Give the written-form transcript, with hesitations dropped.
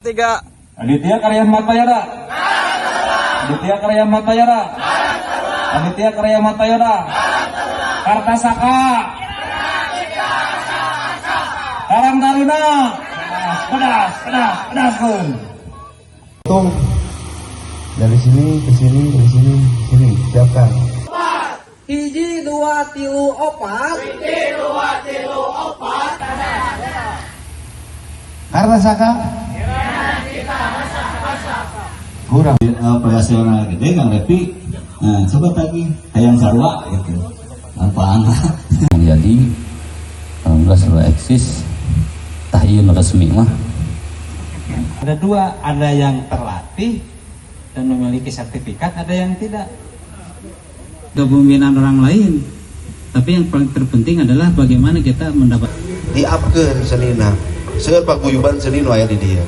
Tiga. Aditya Karya Matayara. Aditya Karya Matayara. Aditya Karya Matayara. Kartasaka. Karang Taruna. Pedas, pedas, pedas pun. Hitung dari sini ke sini, dari sini ke sini, siapkan. Hiji, dua, tilu, opat. Kartasaka kurang. Operasional gede, Kang Repi. Nah, coba tadi hayang sarua gitu manfaat. Jadi alhamdulillah selalu eksis, tah ieu nu resmi mah. Ada dua, ada yang terlatih dan memiliki sertifikat, ada yang tidak. Kepemimpinan orang lain, tapi yang paling terpenting adalah bagaimana kita mendapat Diapkeun senina, seueur paguyuban seni nu aya di dieu.